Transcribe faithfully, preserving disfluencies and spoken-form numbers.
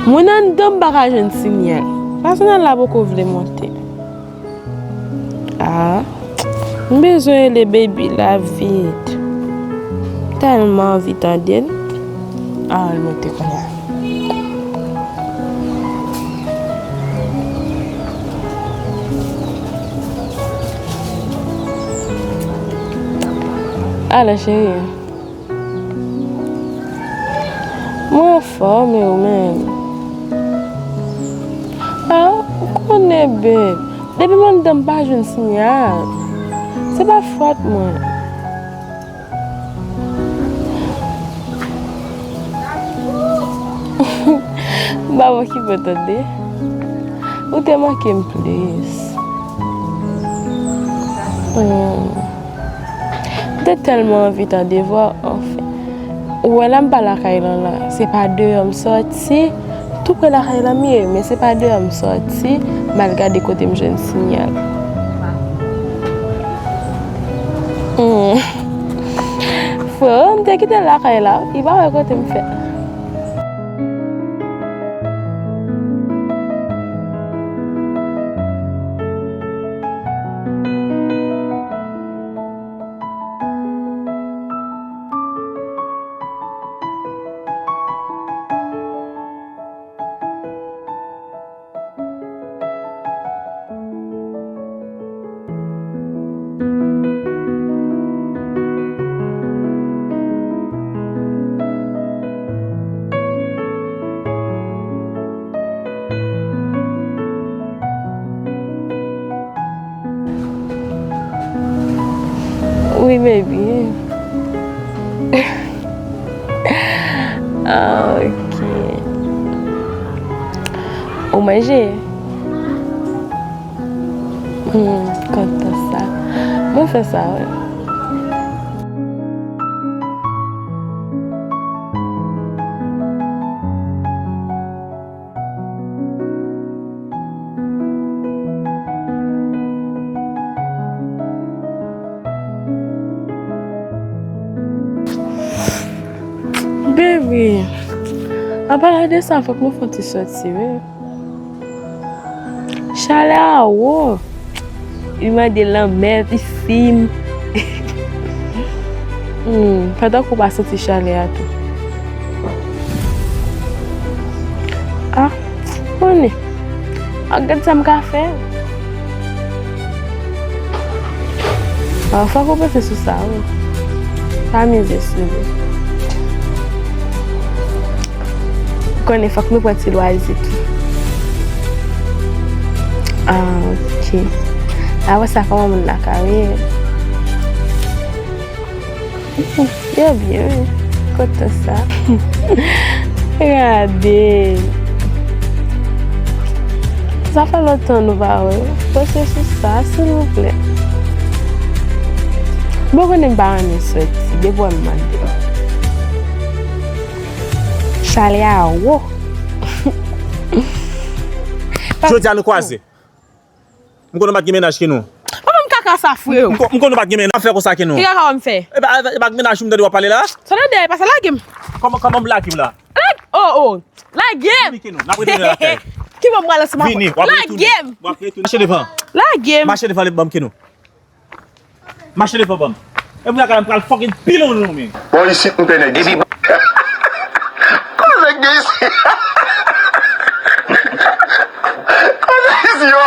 Mwen anndan m pa ka jwenn sinyal. Pèsonèl la poko vle monte. Ah, m bezwen rele baby la vit. Tèlman anvi tande l. Ah, l monte kounye a. Alo, cheri. Mwen anfòm, e ou menm? Ah, ou konnen, babe. Depi m anndan m pa jwenn sinyal. Se pa fòt mwen. M pa okipe w tande. Ou te manke m plis. Hmm. M te tèlman anvi tande vwa, anfen. Ou wè la m pa lakay lan la. Se pa deyò m sòti. Tou pre lakay lan m ye, men se pa deyò m sòti. M al gade kote m jwenn sinyal. Hmm. Freo, m te kite l lakay la, li pa wè kote m fèt. Wi, baby. Ah, ok. Ou manje? Hmm, kontan sa. Mwen fè sa, wi. Baby, an palan de sa, fòk nou fè yon ti sòti, wi. Chalè a wo. Li mande lanmè, pisin. Hmm, pandan ke w pa santi chalè a tou. Ah, konnen. Ah, gad sa m ka fè. Ah, fòk ou panse sou sa, wi. Pa mize sou li. Ou konnen fòk nou pran ti lwazi tou. Ah, ok. Apre sa, kòman moun lakay ou ye? Yo byen, wi. Kontan sa. Gade. Sa fè lontan nou pa wè. Panse sou sa, silvouplè. Bon, konnen m pa renmen sòti, depi w wè m mande. Chalè a wo. Jodi a nou kwaze. M konnen w pa t gen mennaj ke nou. Pa ban m kaka sa, freo. M kon- m konnen w pa t gen mennaj. W ap fè konsa ke nou. Ki kaka w ap fè? E pa, e pa, e pa mennaj ou m tande w ap pale la? Sa tande, e pa sa, lage m. Kòman, kòman m lage w la? Lage, oh, oh. Lage m. Vini ke nou. N ap retounen lakay. Ki bò m pral ansanm avè w? Vini, w ap retounen. Lage m. W ap retounen. Mache devan. Lage m. Mache devan, lè banm ke nou. Mache devan banm. E pou lakay la m pral fucking pile w nan men. Bon, isit m te nèg isit. Koze k gen isit? Koze isit yo.